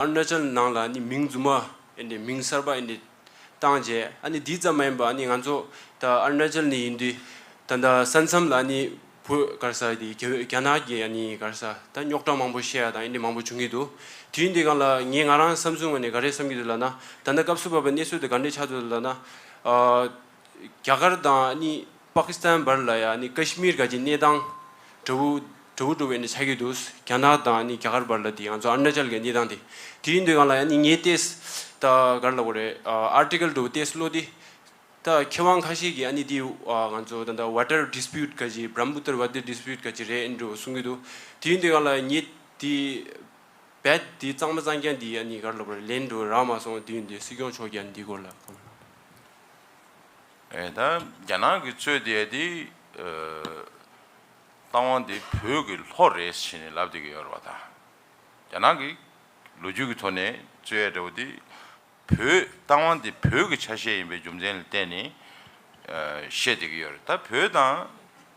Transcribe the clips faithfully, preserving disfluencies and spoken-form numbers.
ཨ་རུ་ན་ཅལ་ནང་ལ་ཨ་ནི་མིང་རྫུན་མ་ཨ་ནི་མིང་གསར་པ་ཨ་ནི་བཏང་རྗེས་ཨ་ནི་འདི་ཙམ་མ་ཡིན་པ་ཨ་ནི་ང་ཚོ་ད་ཨ་རུ་ན་ཅལ་ནས་ཡིན་དུས་ད་ལྟ་ས་མཚམས་ལ་ཨ་ནི་བོད་ག་རེ་ཟེར་དེ་རྒྱ་རྒྱ་ནག་གི་ཨ་ནི་ག་རེ་ཟེར་ད་རྙོག་དྲ་མང་པོ་བཤད་ཡ་དང་ཨ་ནི་མང་པོ་བྱུང་གི་འདུག་དུས་ཡུན་དེ་སྒང་ལ་ངས་ང་རང་བསམ་ཚུལ་ངོས་ནས་ག་རེ་བསམ་གྱི་འདུག་ལབ་ན། ད་ལྟ་སྐབས་སུ་བབས་པའི་གནས་ཚུལ་དེ་ག་འདྲས་ཆགས་འདུག་ལབ་ན། ཨ། རྒྱ་གར་དང་ནི་པ་ཀི་སི་ཐན་བར་ལ་ཡ་ནི་ཀ་ཤི་མིར་ག་ཅིག་གནས་སྟངས་འདྲ་བོ་འདྲ་བོ་འདྲ་བོ་ནི་ཆགས་ཀྱི་འདུག་རྒྱ་ནག་དང་ནི་རྒྱ་གར་བར་ལ་དེ་ང་ཚོ་ཨ་རུ་ན་ཅལ་གྱི་གནས་སྟངས་དེ། དེ་ཡིན་དུས་སྒང་ལ་ཡ་ནི་ངས་ཏེས་ད་ག་རེ་ལབ་དགོས་རེད། ཨར་ཊི་ཀལ་འདྲ་བོ་ཏེས་ཀློག་དེ། ད་མཁས་དབང་ཁ་ཤས་ཀྱིས་ཨ་ནི་དེ་ང་ཚོ་ད་ལྟ་ཝ་ཊར་ཌི་སི་པིའུ་ཊི་ག་ཅིག་བྷྲ་མ་པུ་ཏར་ཝ་ཊར་ཌི་སི་པིའུ་ཊི་ག་ཅིག་རེད་འདྲ་བོ་གསུང་གི་འདུག་དེ་ཡིན་དུས་སྒང་ལ་ངས་དེ་རྦད་དེ་གཙང་མ་གཙང་རྐྱང་དེ་ཨ་ནི་ག་རེ་ལབ་དགོས་རེད། ལན་འདྲ་བོ་རག་མ་སོང་། དེ་ཡིན་དུས་སྲིད་སྐྱོང་མཆོག་གིས་ཨ་ནི་དེའི་སྐོར་ལ་གང་། ཨེ་ད་རྒྱ་ནག་གིས་རྩོད་བསྡད་དེ་ཨ་རྟ་དབང་དེ་བོད་ཀྱི་ལྷོ་རེད་ཟེར་ནས་ལབ་བསྡད་ཀྱི་ཡོད་རེད་པ། ད་རྒྱ་ནག་གི་ལོ་རྒྱུས་ཀྱི་ཐོག་ནས་རྩོད་ཡ་འདྲ་བོ་དེ་བོད་རྟ་དབང་དེ་བོད་ཀྱི་ཆ་ཤས་ཡིན་པའི་རྒྱུ་མཚན་ལ་བརྟེན་ནས་ཨ་བཤད་བསྡད་ཀྱི་ཡོད་རེད། ད་བོད་དང་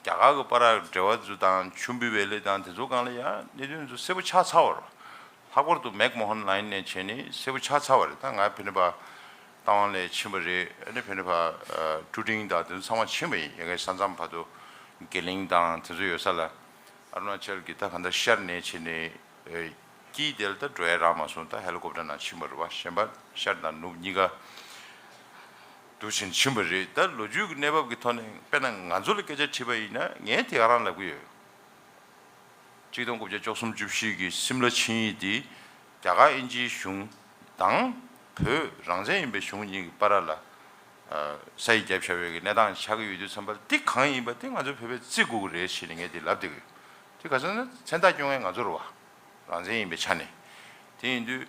རྒྱ་གར་གྱི་བར་འབྲེལ་བ་ཚོ་དང་ཆུ་འབུད་བེ་ལི་དང་དེ་ཚོ་སྒང་ལ་ཡང་གནད་དོན་ཚོ་གསལ་པོ་ཆགས་ཚར་བ་རེད། ལྷག་པར་དུ་མེག་མོ་ཧན་ལའིན་ནས་བྱས་ནས་གསལ་པོ་ཆགས་ཚར་བ་རེད། ད་ང་ཕེབས་ནས་ཕར་རྟ་དབང་ལ་ཕྱིན་པ་རེད། ཨ་ནི་ཕེབས་ནས་ཕར་ཀྲུ་ཀྲིང་དང་དེ་ཚོ་ཚང་མ་ཕྱིན་པ་ཡིན། ཡ་གི་ས་མཚམས་བར་དུ་གེ་ལིང་དང་དེ་ཚོ་ཡོད་ས་ལ། ཨ་རུ་ན་ཅལ་གྱི་ད་གང་ལྟར་ཤར་ནས་བྱས་ནས་ཨ་དཀྱིལ་དེ་ལ་ད་འགྲོ་ཡ་རག་མ་སོང་། ད་ཧེ་ལི་ཀོབ་ཊར་ནང་ཕྱིན་པ་རེད་པ། གཞན་པ་ཤར་དང་ནུབ་གཉིས་ཀ་འདུག་བྱས་ནས་ཕྱིན་པ་རེད། ད་ལོ་རྒྱུས་ཀྱི་གནས་བབ་ཀྱི་ཐོག་ནས་དཔེར་ན་ང་ཚོ་ལ་སྐད་ཆ་དྲིས་པ་ཡིན་ན་ངས་དེ་ག་རང་ལབ་ཀྱི་ཡོད། གཅིག་སྟོང་དགུ་བརྒྱ་བཅུ་གསུམ་བཅུ་བཞི་གི་སིམ་ལ་ཆིངས་ཡིག་འདི་རྒྱ་གར་དབྱིན་ཇིའི་གཞུང་དང་བོད་རང་བཙན་ཡིན་པའི་གཞུང་གཉིས་ཀྱི་བར་ལ་ཨ་ས་ཡིག་བརྒྱབ་བཞག་པའི་གི་གནས་སྟངས་ཆགས་ཀྱི་ཡོད་དུས་ཙམ་པ་ལ། འདི་གང་ཡིན་པ་དེ་ང་ཚོ་བོད་པས་བརྩི་དགོས་ཀྱི་རེད་ཞེས་ནས་ངས་འདི་ལབ་བསྡད་ཀྱི་ཡོད། དེ་ག་ཚོད་ན་མཚན་རྟགས་སྐྱོན་མཁན་ང་ཚོ་རེད་པ། རང་བཙན་ཡིན་པའི་ཆ་ནས། དེ་ཡིན་དུས་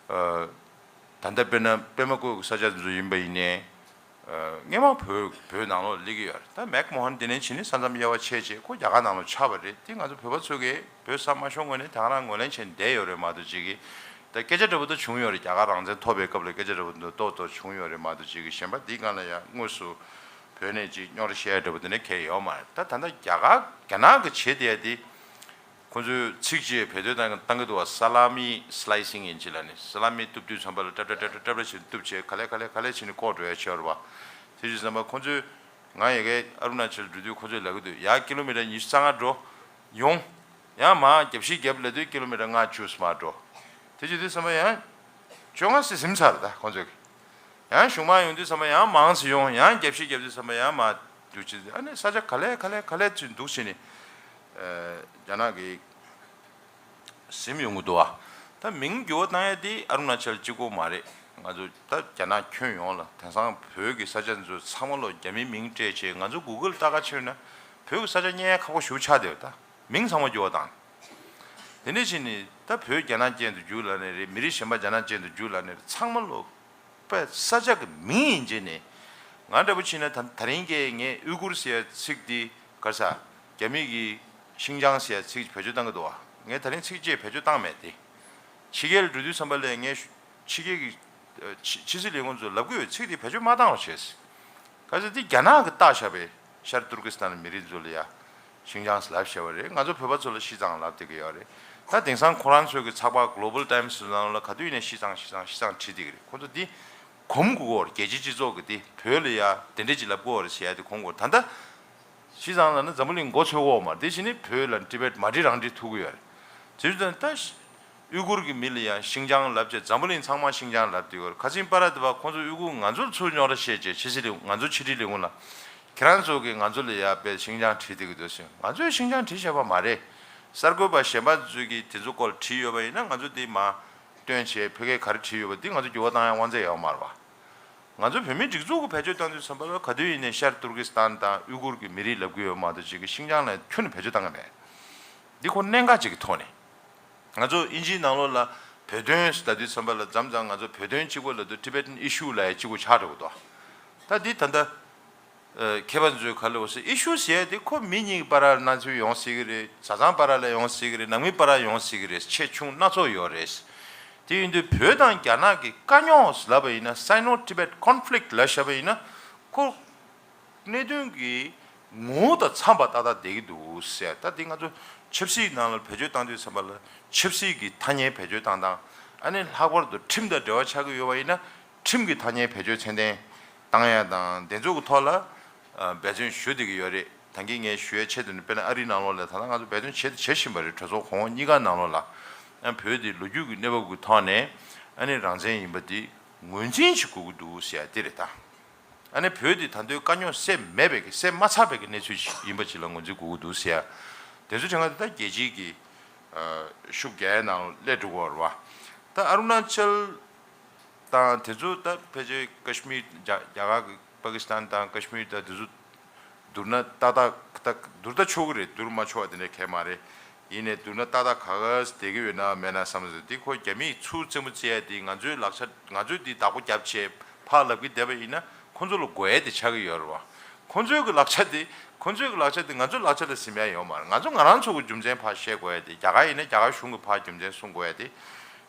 ཨ་ད་ལྟ་དཔེར་ན་པད་མ་བཀོད་ཀྱི་ས་ཆ་འདི་ཚོ་ཡིན་པ་ཡིན་ནའི། ཨ་སྔོན་མ་བོད་བོད་ནང་ལོགས་སླེབས་ཀྱི་ཡོད་རེད། ད་མེག་མོ་ཧན་དེ་ནས་ཕྱིན་ནས་ས་མཚམས་དབྱེ་བ་ཕྱེ་བྱས་ཁོ་རྒྱ་གར་ནང་ལོགས་ཆགས་པ་རེད། དེ་ང་ཚོ་བོད་པ་ཚོ་གིས་བོད་ས་མ་ཤོར་སྔོན་ནས་ད་ག་རང་ངོས་ལེན་བྱས་ནས་བསྡད་ཡོད་རེད་མ་གཏོགས་ཅིག་གིས། ད་སྐད་ཆ་འདྲ་པོ་ད་བྱུང་ཡོད་རེད། རྒྱ་གར་རང་བཙན་ཐོབ་པའི་སྐབས་ལ་སྐད་ཆ་འདྲ་པོ་འདི་ཏོག་ཏོག་བྱུང་ཡོད་རེད་མ་གཏོགས་ཅིག་གིས། གཞན་པ་འདི་སྒང་ལ་ཡང་དངོས་སུ་བོད་ནས་ཅིག་རྙོག་དྲ་བཤད་ཡ་འདྲ་པོ་དེ་འདྲ་གང་ཡང་ཡོད་མ་རེད། ད་ད་ལྟ་རྒྱ་གར་རྒྱ་ནག་གིས་བྱེད་བསྡད་ཡ་དེ། ཁོ་ཚོས་ཚིག་གཅིག་བེད་སྤྱོད་བཏང་བཏང་གི་འདུག་པ། ས་ལ་མི་སི་ལའི་སིང་ཡིན་གཅིག་ལ་ནི། ས་ལ་མི་གཏུབ་དུས་ཙམ་པ་ལ་ཏྲབ་ཏྲབ་ཏྲབ་ཏྲབ་ཏྲབ་བྱས་གཏུབ་བྱས་ག་ལེ་ག་ལེ་ག་ལེ་བྱས་ནས་བཀོག་འགྲོ་ཡ་བྱས་པ་རེད་པ། དེ་བྱས་ཙམ་པ་ཁོ་ཚོས། ང་ཡ་གི་ཨ་རུ་ན་ཅལ་འགྲོ་དུས་ཁོ་ཚོས་ལབ་ཀྱི་འདུག་ཡ་ཀི་ལོ་མི་ཊར་ཉི་ཤུ་རྩ་ལྔ་འགྲོ་ཡོང་། ཡང་མར་རྒྱབ་བཤིག་རྒྱབ་ལབ་དུས་ཀི་ལོ་མི་ཊར་ལྔ་བཅུ་ཙམ་མར་འགྲོ། དེ་བྱེད་དུས་ཙམ་པ་ཡང་བཅོ་ལྔ་ཙམ་ཟིན་ཚར། ད་ཁོ་ཚོས་ཀྱི་ཡང་གཞུག་མ་ཡོང་དུས་ཙམ་པ་ཡང་མང་ཙམ་ཡོང་། ཡང་རྒྱབ་བཤིག་རྒྱབ་དུས་ཙམ་པ་ཡང་མར་འགྲོ་ཅི། ཨ་ནི་ས་ཆ་ག་ལེ་ག་ལེ་ག་ལེ་ཅིག་འདུག་བྱས་ནས་ཨ་རྒྱ་ནག་གི་ཟིན་ཡོང་གི་འདུག་པ། ད་མིང་འགྱུར་བ་བཏང་ཡ་དེ་ཨ་རུ་ན་ཅལ་གཅིག་པོ་མ་རེད། ང་ཚོ་ད་རྒྱ་ནག་ཁྱོན་ཡོངས་ལ། དེང་སང་བོད་ཀྱི་ས་ཆ་འདི་ཚོ་ཚང་མ་ལོ་རྒྱ་མིའི་མིང་སྤྲད་བྱས། ང་ཚོ་གུ་གལ་ལྟ་ག་ཕྱིན་ན་བོད་ཀྱི་ས་ཆ་རྙེད་ཡ་ཁག་པོ་ཞེ་པོ་ཆགས་བསྡད་པ། ད་མིང་ཚང་མ་འགྱུར་བ་བཏང་། དེ་འདྲ་བྱས་ནས་ད་བོད་རྒྱ་ནག་ཅན་དུ་བསྒྱུར་ལབ་ནའི་རེད། མི་རིགས་གཞན་པ་རྒྱ་ནག་ཅན་དུ་བསྒྱུར་ལབ་ནའི་རེད། ཚང་མ་ལོ་པའི་ས་ཆ་གི་མིང་ཡིན་བྱས་ནས། ང་འདྲ་པོ་བྱས་ན་ད་ད་རིང་གི་ངས་ཨུ་གུར་ཟེར་ཡ་ཚིག་འདི་ག་རེ་ཟ། རྒྱ་མི་གིས་ཤིང་ཅང་ཟེར་ཡ་ཚིག་བེད་སྤྱོད་བཏང་གི་འདུག་པ། ངས་ད་རིང་ཚིག་གཅིག་བེད་སྤྱོད་བཏང་མེད་དེ། ཕྱི་རྒྱལ་འགྲོ་དུས་ཙམ་པ་ལ་ངས་ཕྱི་རྒྱལ་གྱི་ཕྱི་ཕྱི་སྲིད་ལས་ཁུངས་ཚོ་ལབ་ཀྱི་ཡོད། ཚིག་དེ་བེད་སྤྱོད་མ་བཏང་བ་བྱས། ག་ཚོད་འདི་རྒྱ་ནག་གིས་བཏགས་བཞག་པའི་ཤར་ཏུར་ཀི་སི་ཐན་མི་རིགས་ཚོ་ལ་ཡ་ཤིང་ཅང་ལབ་བཞག་པ་རེད། ང་ཚོ་བོད་པ་ཚོ་ལ་ཤི་ཙང་ལབ་བསྡད་ཀྱི་ཡོད་རེད། ད་དེང་སང་ཁོ་རང་ཚོའི་གི་ཚགས་པར་གྷི་ལོ་བལ་ཊའིམ་སི་ནང་ལ་ག་དུས་ཡིན་ནའི་ཤི་ཙང་ཤི་ཙང་ཤི་ཙང་བྲིས་བསྡད་ཀྱི་རེད། ཁོ་ཚོ་འདི་གོམས་དགོས་ཀྱི་ཡོད་རེད། རྒྱལ་སྤྱིའི་སྤྱི་ཚོགས་ཀྱི་འདི་བོད་ལ་ཡ་དེ་འདྲས་ཅིག་ལབ་དགོས་རེད་ཟེར་ཡ་དེ་གོམས་དགོས། ད་ལྟ་ཤི་ཙང་ལབ་ན་འཛམ་བུ་གླིང་མགོ་ཚོས་ཀྱི་ཡོད་མ་རེད། དེ་བཞིན་ནི་བོད་ལ་ཊི་བེཊ་མ་འབྲི་རང་འབྲི་ཐུབ་ཀྱི་ཡོད་རེད། དེ་བཞིན་ད་ཨུ་གུར་གྱི་མི་ལ་ཡང་ཤིང་ཅང་ལབ་བྱས། འཛམ་བུ་གླིང་ཚང་མ་ཤིང་ཅང་ལབ་བསྡད་ཡོད་རེད། ཁ་སང་པ་ར་དེ་བ་ཁོང་ཚོ་ཨུ་གུར་ང་ཚོར་ཚུར་རྙོག་དྲ་བཤད་བྱས། ཕྱི་སྲིད་ལས་ང་ཚོ་ཕྱི་དྲིལ་ལས་ཁུངས་ལ་ཁྱེད་རང་ཚོ་གིས་ང་ཚོ་ལ་ཡ་དཔེ་ཤིང་ཅང་བྲིས་བསྡད་ཀྱི་འདུག་ཟེར། ང་ཚོས་ཤིང་ཅང་བྲིས་བཞག་པ་མ་རེད། གསར་འགོད་པ་གཞན་པ་ཚོས་ཀྱིས་དེ་ཚོ་སྐོར་བྲིས་ཡོད་པ་ཡིན་ན་ང་ཚོ་དེ་མར་བཏོན་བྱས་ཕ་གིར་ག་རེ་བྲིས་ཡོད་པ་འདི་ང་ཚོ་འགྱུར་བ་བཏང་ཡ་དབང་ཚད་ཡོད་མ་རེད་པ། ང་ཚོ་བོད་མིའི་སྒྲིག་འཛུགས་ཀྱིས་བེད་སྤྱོད་བཏང་དུས་ཙམ་པ་ལ་ག་དུས་ཡིན་ནའི་ཤར་ཏུར་ཀི་སི་ཐན་དང་ཨུ་གུར་གྱི་མི་རིགས་ལབ་ཀྱི་ཡོད་མ་གཏོགས་ཅིག་གིས་ཤིང་ཅང་ལ་ཁྱོན་ནས་བེད་སྤྱོད་བཏང་གི་མེད། འདི་ཁོ་གནད་འགག་ཅིག་གི་ཐོག་ནས། ང་ཚོ་དབྱིན་ཇིའི་ནང་ལོགས་ལ་བོད་དོན་ལབ་དུས་ཙམ་པ་ལ་མཚམས་མཚམས་ང་ཚོ་བོད་དོན་གཅིག་པོ་ལབ་དུས་Tibetan issue ལབ་ཡ་གཅིག་པོ་ཆགས་འགྲོ་གི་འདུག་ད་འདི་ད་ལྟ་ཨ་མཁས་པ་ཚོས་ག་ལབ་ཟེར། ཨི་ཤུ་ཟེར་ཡ་དེ་ཁོ་མི་གཉིས་ཀྱི་བར་ལ་གནས་ཚུལ་ཡོང་སྲིད་ཀྱི་རེད། བཟའ་ཚང་བར་ལ་ཡོང་སྲིད་ཀྱི་རེད། ནང་མི་བར་ལ་ཡོང་སྲིད་ཀྱི་རེད། ཆེ་ཆུང་སྣ་ཚོགས་ཡོད་རེད། དེ་ཡིན་དུས་བོད་དང་རྒྱ་ནག་གི་དཀའ་རྙོག་ལབ་པ་ཡིན་ན། Sino-Tibet conflict ལབ་བཞག་པ་ཡིན་ན་ཁོ་གནད་དོན་གྱི་ངོ་བོ་དང་འཚམས་པ་ཏག་ཏག་བསྡད་ཀྱི་འདུག་ཟེར། ད་དེ་ང་ཚོ་ཆབ་སྲིད་ནང་ལ་བེད་སྤྱོད་བཏང་དུས་ཙམ་པ་ལ་ཆབ་སྲིད་ཀྱི་ཐ་སྙད་བེད་སྤྱོད་བཏང་སྟངས། ཨ་ནི་ལྷག་པར་དུ་ཁྲིམས་དང་འབྲེལ་བ་ཆགས་ཀྱི་ཡོད་པ་ཡིན་ན། ཁྲིམས་ཀྱི་ཐ་སྙད་བེད་སྤྱོད་ཚད་ལྡན་བཏང་ཡ་དང་དེ་ཚོ་གི་ཐོག་ལ་འབད་བརྩོན་ཞུ་བསྡད་ཀྱི་ཡོད་རེད། ད་གིན་ངས་ཞུ་ཡ་ཆེད་དུ་ནི་དཔེར་ན་ཨ་རིའི་ནང་ལོགས་ལ་ད་ལྟ་ང་ཚོ་འབད་བརྩོན་བྱེད་བྱེད་བཞིན་པ་རེད། གྲོས་ཚོགས་གོང་འོག་གཉིས་ཀ་ནང་ལོགས་ལ། ཨ་བོད་དེ་ལོ་རྒྱུས་ཀྱི་གནས་བབ་ཀྱི་ཐོག་ནས་ཨ་ནི་རང་བཙན་ཡིན་པ་དེ་ངོས་འཛིན་ཞིག་དགོས་ཀྱི་འདུག་ཟེར་ཡ་དེ་རེད་ད། ཨ་ནི་བོད་འདི་ད་དུང་དཀའ་རྙོག་སེལ་མེད་པའི་གི་སེལ་མ་ཚར་བའི་གི་གནས་ཚུལ་ཞིག་ཡིན་པ་ཅིག་ལ་ངོས་འཛིན་དགོས་ཀྱི་འདུག་ཟེར་ཡ། དེ་ཚོ་དྲན་ག་དེ་ད་རྒྱལ་སྤྱིའི་གི་ཤུགས་རྒྱག་ཡ་ནང་སླེབས་འགྲོ་གི་ཡོད་རེད་བ། ད་ཨ་རུ་ན་ཅལ་དང་དེ་ཚོ་ད་ཕལ་ཆེར་ཀ་ཤི་མིར་རྒྱ་རྒྱ་གར་གི་པ་ཀི་སི་ཐན་དང་ཀ་ཤི་མིར་དང་དེ་ཚོ་བསྡུར་ན་ཏག་ཏག་ཏག་བསྡུར་ད་ཆོག་གི་རེད། བསྡུར་མ་ཆོག་པ་དེ་འདྲ་གང་ཡང་མ་རེད། ཡིན་ནའི་བསྡུར་ན་ཏག་ཏག་ག་ག་བསྡད་ཀྱི་ཡོད་ན་མེད་ན་བསམ་སོང་། འདི་ཁོ་རྒྱ་མིས་ཚུར་རྩེད་མོ་རྩེ་ཡ་འདི་ང་ཚོའི་ལག་ཆ་ང་ཚོས་འདི་བདག་པོ་རྒྱབ་བྱས་ཕར་ལབ་ཀྱི་བསྡད་པ་ཡིན་ན་ཁོ་ཚོ་ལ་དགོས་ཡ་དེ་ཆགས་ཀྱི་ཡོད་རེད་བ། ཁོ་ཚོའི་གི་ལག་ཆ་དེ་ཁོ་ཚོའི་གི་ལག་ཆ་དེ་ང་ཚོའི་ལག་ཆ་ལ་ཟིན་ཡ་ཡོད་མ་རེད། ང་ཚོ་ང་རང་ཚོ་གི་རྒྱུ་མཚན་ཕར་བཤད་དགོས་ཡ་དེ། རྒྱ་གར་ཡིན་ན་རྒྱ་གར་གཞུང་གི་ཕར་རྒྱུ་མཚན་གསུང་དགོས་ཡ་དེ་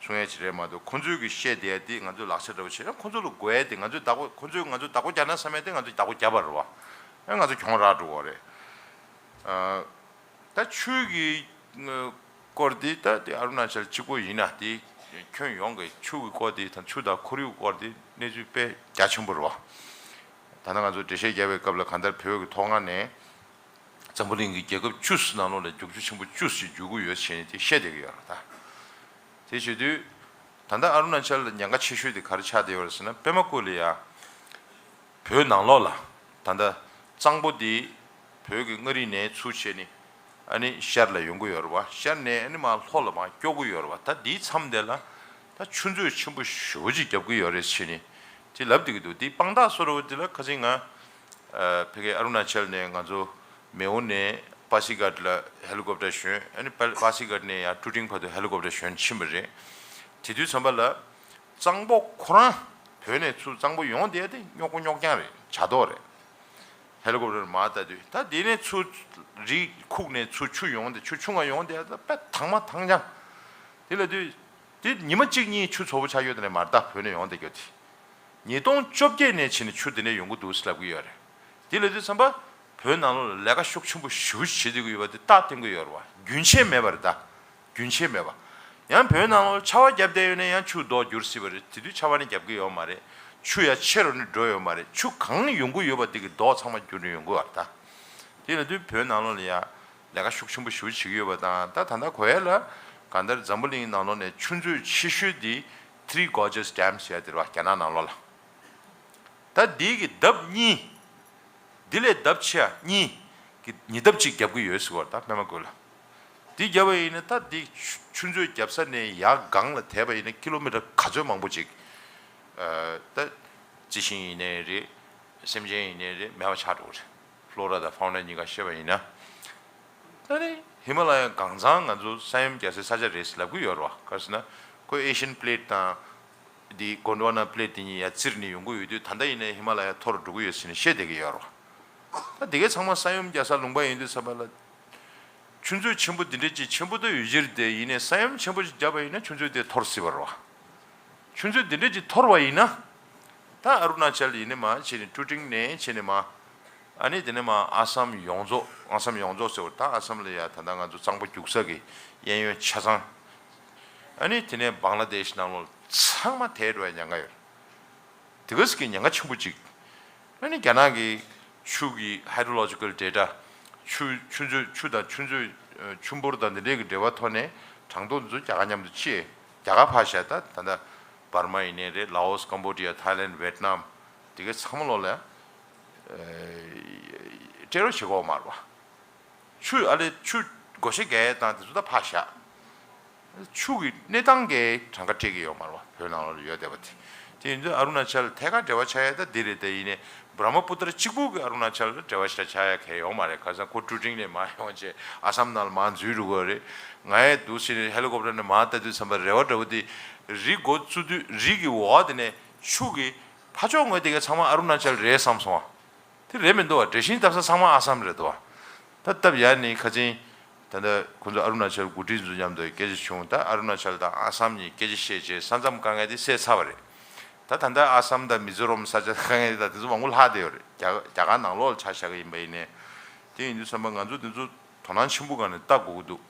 གསུང་ཡ་ཅིག་རེད་མ་གཏོགས། ཁོ་ཚོའི་གི་བཤད་བསྡད་ཡ་དེ་ང་ཚོའི་ལག་ཆ་འདྲ་བོ་བྱས་ན་ཁོ་ཚོ་ལ་དགོས་ཡ་དེ་ང་ཚོའི་བདག་པོ་ཁོ་ཚོས་ང་ཚོ་བདག་པོ་རྒྱག་ན་བསམ་ཡ་དེ་ང་ཚོས་བདག་པོ་བརྒྱབ་པ་རེད་བ། ཨ་ང་ཚོ་གྱོང་རག་འགྲོ་གི་རེད། ཨ། ད་ཆུ་གི་སྐོར་འདི་ད་དེ་ཨ་རུ་ན་ཅལ་གཅིག་པོ་ཡིན་ན་དེ་ཁྱོན་ཡོངས་ཀྱི་ཆུ་གི་སྐོར་འདི་དང་ཆུ་དང་ཁོར་ཡུག་སྐོར་འདི་གནས་ཚུལ་དཔེ་རྒྱ་ཆེན་པོ་རེད་བ། ད་ལྟ་ང་ཚོ་འགྲེལ་བཤད་རྒྱག་པའི་སྐབས་ལ་གང་ལྟར་བོད་ཀྱི་མཐོ་སྒང་ནས་འཛམ་བུ་གླིང་གི་རྒྱལ་ཁབ་བཅུ་ནང་ལོགས་ལ་རྒྱུག་ཆུ་ཆེན་པོ་བཅུ་ཞིག་རྒྱུག་གི་ཡོད་ཟེར་ནས་དེ་བཤད་བསྡད་ཀྱི་ཡོད་རེད་ད། དེ་བྱེད་དུས་ད་ལྟ་ཨ་རུ་ན་ཅལ་ལ་ཉེན་ཁ་ཆེ་ཤོས་དེ་ག་རེ་ཆགས་བསྡད་ཡོད་རེད་ཟེར་ན། པད་མ་བཀོད་ལ་ཡ། བོད་ནང་ལོགས་ལ་ད་ལྟ་གཙང་པོ་འདི་བོད་ཀྱི་མངའ་རིས་ནས་ཚུར་བྱས་ནས་ཨ་ནི་ཤར་ལ་ཡོང་གི་ཡོད་རེད་བ། ཤར་ནས་ཨ་ནི་མར་ལྷོ་ལ་མར་སྐྱོད་ཀྱི་ཡོད་རེད་བ། ད་འདིའི་མཚམས་དེ་ལ་ད་ཆུ་མཛོད་ཆེན་པོ་ཞེ་པོ་ཅིག་བརྒྱབ་ཀྱི་ཡོད་རེད་ཟེར་ནས་དེ་ལབ་བསྡད་ཀྱི་འདུག། འདིའི་དཔང་རྟགས་བཟོ་འདྲ་བོ་འདི་ལ་ཁ་སང་ང་ཨ་ཕ་གི་ཨ་རུ་ན་ཅལ་ནས་ང་ཚོ་མེའོ་ནས་པ་སི་གྷ་ཊ་ལ་ཧེ་ལི་ཀོབ་ཊར་ཞོན། ཨ་ནི་པ་པ་སི་གྷ་ཊ་ནས་ཡང་ཀྲུ་ཀྲིང་བར་དུ་ཧེ་ལི་ཀོབ་ཊར་ཞོན་ཕྱིན་པ་རེད། དེ་དུས་ཙམ་པ་ལ། གཙང་པོ་ཁོ་རང་བོད་ནས་ཚུར་གཙང་པོ་ཡོང་བསྡད་དེ་རྙོག་པོ་རྙོག་རྐྱང་རེད། བྱ་དོག་རེད། ཧེ་ལི་ཀོབ་ཊར་མར་ལྟ་དུས་ད་དེ་ནས་ཚུར་རི་ཁུག་ནས་ཚུར་ཆུ་ཡོང་བསྡད། ཆུ་ཆུང་ང་ཡོང་བསྡད་ད་དཔེ་དྭངས་མ་དྭངས་རྐྱང་། དེ་ལ་དུས་དེ་ཉི་མ་གཅིག་གཉིས་ཆུ་ཚ་པོ་ཆགས་ཡོད་དེ་ནས་མར་ད་བོད་ནས་ཡོང་བསྡད་རྒྱུ་དེ། ཉིས་སྟོང་བཅོ་བརྒྱད་ནས་ཕྱིན་ནས་ཆུ་དེ་འདྲ་ཡོང་གི་འདུག་ཟེར་ལབ་ཀྱི་ཡོད་རེད། དེ་ལ་དུས་ཙམ་པ་བོད་ནང་ལོགས་ལ་ལས་ཀ་ཤུགས་ཆེན་པོ་ཞེ་པོ་ཅིག་བྱེད་བསྡད་ཀྱི་ཡོད་པ་དེ་རྟགས་བསྟན་གྱི་ཡོད་རེད་བ། རྒྱུན་ཆད་མེད་པ་རེད་ད། རྒྱུན་ཆད་མེད་པ། ཡང་བོད་ནང་ལོགས་ཆར་པ་བརྒྱབ་བསྡད་ཡོད་ན་ཡང་ཆུ་རྡོ་འགྱུར་སྲིད་པ་རེད། དེ་དུས་ཆར་པ་ནི་བརྒྱབ་ཀྱི་ཡོད་མ་རེད། ཆུ་ཡང་ཆེ་རུ་ནི་འགྲོ་ཡོད་མ་རེད། ཆུ་གང་ཡོང་གི་ཡོད་པ་དེ་གི་རྡོ་ཚང་མ་འགྱུར་ནས་ཡོང་གི་ཡོད་རེད་ད། དེ་ལ་དུས་བོད་ནང་ལོགས་ལ་ཡང་ལས་ཀ་ཤུགས་ཆེན་པོ་ཞེ་པོ་བྱེད་ཀྱི་ཡོད་པ་དང་། ད་ད་ལྟ་གོ་ཡ་ལ་གང་ལྟར་འཛམ་བུ་གླིང་ནང་ལོགས་ནས་ཆུ་མཛོད་ཆེ་ཤོས་དེ་Three Gorges Dam ཟེར་ཡ་དེ་རེད་བ། རྒྱ་ནག་ནང་ལོགས་ལ། ད་འདི་གི་ལྡབ་གཉིས། འདི་ལས་ལྡབ་ཆེ་བ་གཉིས་ཀྱི་ཉིས་ལྡབ་གཅིག་བརྒྱབ་ཀྱི་ཡོད་ཟེར་བ་ད་པད་མ་བཀོད་ལ། འདི་བརྒྱབ་པ་ཡིན་ན་ད་འདི་ཆུ་ཆུ་མཛོད་བརྒྱབ་ས་ནས་ཡར་སྒང་ལ་དེད་པ་ཡིན་ན་ཀི་ལོ་མི་ཊར་ག་ཚོད་མང་པོ་ཅིག་ཨ་ད་རྩི་ཤིང་ཡིན་ནའི་རེད། སེམས་ཅན་ཡིན་ནའི་རེད། མེད་པ་ཆགས་འགྲོ་གི་རེད། ཕློ་ར་དང་ཕའོ་ན་གཉིས་ཀ་བཤད་པ་ཡིན་ན། ད་ནི་ཧི་མ་ལ་ཡ་གང་ཚང་ང་ཚོ་ས་ཡོམ་རྒྱག་སའི་ས་ཆ་རེད་ཟེར་ལབ་ཀྱི་ཡོད་རེད་བ། ག་རེ་ཟེར་ན་ཁོ་ཨེ་ཤི་ཡན་པི་ལེ་ཊི་དང་འདི་གོན་ཌི་ཝ་ན་པི་ལེ་ཊི་དེ་གཉིས་ཡར་བཙིར་ནས་ཡོང་གི་ཡོད་དུས་ད་ལྟ་ཡིན་ནའི་ཧི་མ་ལ་ཡ་མཐོ་རུ་འགྲོ་གི་ཡོད་ཟེར་ནས་བཤད་བསྡད་ཀྱི་ཡོད་རེད་བ། ད་དེ་གའི་ཚང་མ་ས་ཡོམ་རྒྱག་ས་ལུང་པ་ཡིན་དུས་ཙམ་པ་ལ། ཆུ་མཛོད་ཆེན་པོ་འདི་འདྲ་ཅིག་ཆེན་པོ་ད་ཡོད་ཀྱི་རེད་དེ། ཡིན་ནའི་ས་ཡོམ་ཆེན་པོ་ཞིག་བརྒྱབ་པ་ཡིན་ན་ཆུ་མཛོད་དེ་འཐོར་སྲིད་པ་རེད་བ། ཆུ་མཛོད་འདི་འདྲ་ཅིག་འཐོར་བ་ཡིན་ན། ད་ཨ་རུ་ན་ཅལ་ཡིན་ནའི་མ་བྱས་ནས་ཀྲུ་ཀྲིང་ནས་བྱས་ནས་མ། ཨ་ནི་དེ་ནས་མ་ཨ་སམ་ཡོངས་རྫོགས། ཨ་སམ་ཡོངས་རྫོགས་ཟེར་བ་ད་ཨ་སམ་ལ་ཡ་ད་ལྟ་ང་ཚོ་གཙང་པོ་རྒྱུག་ས་གི་གཡས་གཡོན་ཆ་ཚང་། ཨ་ནི་དེ་ནས་བང་ལ་དེཤ་ནང་ལོགས་ཚང་མ་དེད་འགྲོ་ཡ་ཉེན་ཁ་ཡོད། དེ་ག་ཙམ་གྱི་ཉེན་ཁ་ཆེན་པོ་ཅིག། ཨ་ནི་རྒྱ་ནག་གི་ཆུ་གི་ཧའི་ཌྲོ་ལོ་ཇི་ཀལ་ཌེ་ཊ། ཆུ་ཆུ་མཛོད་ཆུ་དང་ཆུ་མཛོད་ཨ་ཆུ་འབོར་དང་འདི་འདྲའི་གི་འབྲེལ་བ་ཐོག་ནས་གྲངས་ཐོ་འདི་ཚོ་རྒྱ་གར་མཉམ་དུ་ཕྱེ། རྒྱ་གར་ཕར་བཞག་ད་ད་ལྟ་འབར་མ་ཡིན་ནའི་རེད། ལའོ་སི། ཀམ་བོ་ཌི་ཡ། ཐའི་ལེན། ཝེཊ་ནམ། དེ་གའི་ཚང་མ་ལོག་ལ་ཨ་སྤྲད་རོགས་བྱེད་དགོས་མ་རེད་བ། ཆུ་ཨ་ལེ་ཆུ་བགོ་བཤའ་རྒྱག་ཡས་དང་དེ་ཚོ་ད་ཕར་བཞག། ཆུ་གི་གནས་སྟངས་ཀྱི་གྲངས་ཀ་སྤྲད་ཀྱི་ཡོད་མ་རེད་བ། བོད་ནང་ལོགས་ལ་ཡོད་བསྡད་པ་དེ། དེ་ཡིན་དུས་ཨ་རུ་ན་ཅལ་ཐད་ཀར་འབྲེལ་བ་ཆགས་ཡས་ད་འདི་རེད་དེ། ཡིན་ནའི་བྷྲ་མ་པུ་ཏྲ་གཅིག་པུ་གི་ཨ་རུ་ན་ཅལ་ལ་འབྲེལ་བ་ཞེ་དྲག་ཆགས་ཡ་གང་ཡང་ཡོད་མ་རེད། ག་ས་ཁོ་ཀྲུ་ཀྲིང་ནས་མར་ཡོང་བྱས་ཨ་སམ་ནང་ལ་མར་འཛུལ་འགྲོ་གི་རེད། ང་ཡས་འདུག་ཟེར་ནས་ཧེ་ལི་ཀོབ་ཊར་ནས་མར་ལྟ་དུས་ཙམ་པ་རེ་བ་འདྲ་བོ་དེ་རི་འགོ་བཙུགས་དུས་རི་གི་འོག་དེ་ནས་ཆུ་གི་ཕར་ཕྱོགས་ངོས་དེ་ག་ཚང་མ་ཨ་རུ་ན་ཅལ་རེད་བསམ་སོང་བ། དེ་རེད་མི་འདུག་བ། འབྲས་ཞིང་བཏབ་ས་ཚང་མ་ཨ་སམ་རེད་འདུག་བ། ད་བཏབ་ཡ་ནི་ཁ་ཆེན་ད་ལྟ་ཁོ་ཚོ་ཨ་རུ་ན་ཅལ་འགོ་ཁྲིད་ཚོ་མཉམ་དུ་སྐད་ཆ་བྱུང་། ད་ཨ་རུ་ན་ཅལ་དང་ཨ་སམ་གཉིས་སྐད་ཆ་བཤད་རྗེས་ས་མཚམས་དཀའ་ངལ་དེ་སེལ་ཚར་བ་རེད། ད་ད་ལྟ་ཨ་སམ་དང་མི་ཛོ་རམ་ས་ཆ་དཀའ་ངལ་དེ་དང་དེ་ཚོ་མང་པོ་ལྷག་བསྡད་ཡོད་རེད། རྒྱ་རྒྱ་གར་ནང་ལོགས་ལ་ཆ་བཞག་གི་ཡིན་པ་ཡིན་ནའི། དེ་ཡིན་དུས་ཙམ་པ་ང་ཚོ་དེ་ཚོ་དོ་སྣང་ཆེན་པོ་སྒང་ནས་ལྟ་དགོས་ཀྱི་འདུག།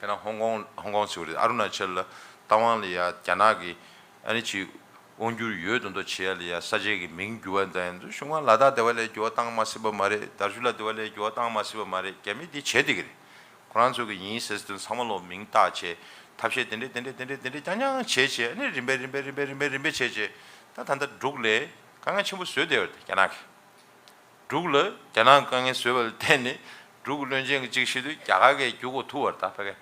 དཔེར་ན་ཧོང་ཀོང་ཧོང་ཀོང་ཟེར་བ་རེད། ཨ་རུ་ན་ཅལ་ལ་ རྟ་དབང་ལ་ཡ་རྒྱ་ནག་གི་ཨ་ནི་ཅིག་དབང་སྒྱུར་ཡོད་དོ་མདོག་བྱེད་ཡ་ལ་ཡ་ས་ཆའི་གི་མིང་འགྱུར་བ་དང་ཡང་དུ་གཞུང་ང་ལ་དྭགས་དེ་བ་ལས་འགྱུར་བ་བཏང་མ་སྲིད་པ་མ་རེད། དར་ཞུ་ལ་དེ་བ་ལས་འགྱུར་བ་བཏང་མ་སྲིད་པ་མ་རེད། རྒྱ་མི་དེ་བྱེད་བསྡད་ཀྱི་རེད། ཁོ་རང་ཚོ་གི་ཡིན་ཟེར་དུས་ཚང་མ་ལོ་མིང་བཏགས་བྱས་ཐབས་ཤེས་དེ་འདྲས་དེ་འདྲས་དེ་འདྲས་དེ་འདྲས་རྐྱང་རྐྱང་བྱས་བྱས་ཨ་ནི་རིམ་པས་རིམ་པས་རིམ་པས་རིམ་པས་རིམ་པས་བྱས་བྱས་ད་ད་ལྟ་འབྲུག་ལ་དཀའ་ངལ་ཆེན་པོ་བཟོས་བསྡད་ཡོད་རེད་རྒྱ་ནག་གིས། འབྲུག་ལ་རྒྱ་ནག་དཀའ་ངལ་བཟོས་པ་ལ་བརྟེན་ནས་འབྲུག་གི་བློན་ཆེན་གྱིས་གཅིག་བཤད་དུས་རྒྱ་གར་གྱིས་རྒྱུག་དགོས་ཐུག་པ་རེད་ད་ཕ་གི།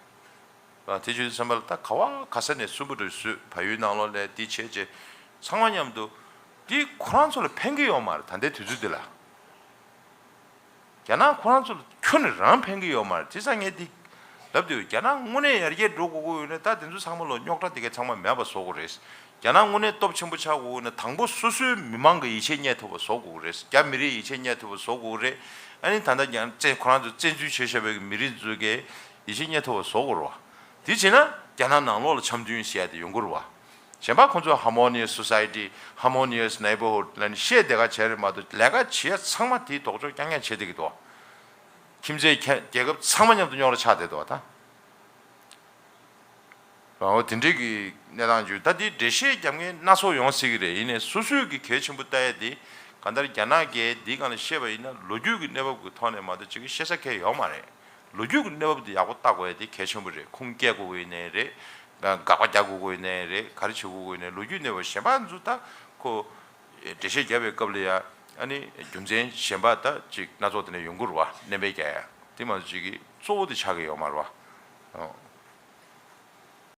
དེ་བྱེད་དུས་ཙམ་པ་ལ་ད་ག་བ་ག་ས་ནས་སུ་འབུ་འདྲ་བཟོས་བལ་ཡུལ་ནང་ལོགས་ལ་འདི་བྱས་བྱས་ཚང་མ་མཉམ་དུ་འདི་ཁོ་རང་ཚོ་ལ་ཕན་གྱི་ཡོད་མ་རེད་ད་ལྟའི་དུས་ཚོད་འདི་ལ། རྒྱ་ནག་ཁོ་རང་ཚོ་ལ་ཁྱོན་ནས་རང་ཕན་གྱི་ཡོད་མ་རེད་དེ་ས་ངས་འདི་ལབ་དུས་རྒྱ་ནག་དངོས་གནས་ཡར་རྒྱས་འགྲོ་དགོས་ཀྱི་ཡོད་ན་ད་དེ་ཚོ་ཚང་མ་ལོ་རྙོག་དྲ་དེ་གས་ཚང་མ་མེད་པ་བཟོ་དགོས་རེད། རྒྱ་ནག་དངོས་གནས་སྟོབས་ཆེན་པོ་ཆགས་དགོས་ན་དང་པོ་སོ་སོའི་མི་མང་གི་ཡིད་ཆེས་རྙེད་ཐུབ་པ་བཟོ་དགོས་རེད། རྒྱ་མི་རིགས་ཡིད་ཆེས་རྙེད་ཐུབ་པ་བཟོ་དགོས་རེད། ཨ་ནི་ད་ལྟ་རྒྱ་བཙན་ཁོ་རང་ཚོ་བཙན་འཛུལ་བྱས་བཞག་པའི་མི་རིགས་ཚོ་གི་ཡིད་ཆེས་རྙེད་ཐུབ་པ་བཟོ་དགོས་རེད་བ། དེ་བྱས་ན་རྒྱ་ནག་ནང་ལོགས་ལ་འཆམ་མཐུན་ཞེས་ཡ་དེ་ཡོང་གི་རེད་བ། གཞན་པ་ཁོང་ཚོ་harmonious society, harmonious neighborhood ལབ་ནས་བཤད་བསྡད་ག་བྱས་རེད་མ་གཏོགས་ལས་ཀ་བྱེད་ཡ་ཚང་མ་དེའི་ལྡོག་ཕྱོགས་རྐྱང་རྐྱང་བྱེད་བསྡད་ཀྱི་འདུག་ཁྱིམ་མཚེས་ཁྱེད་རྒྱལ་ཁབ་ཚང་མ་མཉམ་དུ་རྙོག་དྲ་ཆགས་བསྡད་འདུག་བ་ད། འོ་དེ་འདྲའི་གི་གནས་སྟངས་བརྗོད་ད་འདི་འགྲེལ་བཤད་རྒྱབ་མཁན་སྣ་ཚོགས་ཡོང་སྲིད་ཀྱི་རེད། ཡིན་ནའི་སོ་སོས་གི་གལ་ཆེན་པོ་ལྟ་ཡ་དེ་གང་ལྟར་རྒྱ་ནག་གིས་འདིའི་སྒང་ལ་བཤད་པ་ཡིན་ན་ལོ་རྒྱུས་ཀྱི་གནས་བབ་ཀྱི་ཐོག་ནས་མ་གཏོགས་ཅིག་གི་བཤད་ས་གལ་ཡོད་མ་རེད། ལོ་རྒྱུས་ཀྱི་གནས་བབ་དེ་ཡག་པོ་ལྟ་དགོས་ཡ་དེ་གལ་ཆེན་པོ་རེད། ཁུངས་སྐྱེལ་དགོས་ཀྱི་ཡིན་ནའི་རེད། དགག་པ་རྒྱག་དགོས་ཀྱི་ཡིན་ནའི་རེད། ག་རེ་བྱེད་དགོས་ཀྱི་ཡིན་ནའི་ལོ་རྒྱུས་གནས་བབ་གཞན་པ་ཚོ་ད་ཁོ་འགྲེལ་བཤད་རྒྱབ་པའི་སྐབས་ལ་ཡ་ཨ་ནི་རྒྱུ་མཚན་གཞན་པ་ད་ཅིག་སྣ་ཚོགས་དེ་འདྲ་ཡོང་གི་རེད་བ། སྣོན་པ་རྒྱག་ཡ་དེ་མ་གཏོགས་ཅིག་གི་གཙོ་བོ་དེ་ཆགས་ཀྱི་ཡོད་མ་རེད་བ། ཨོ།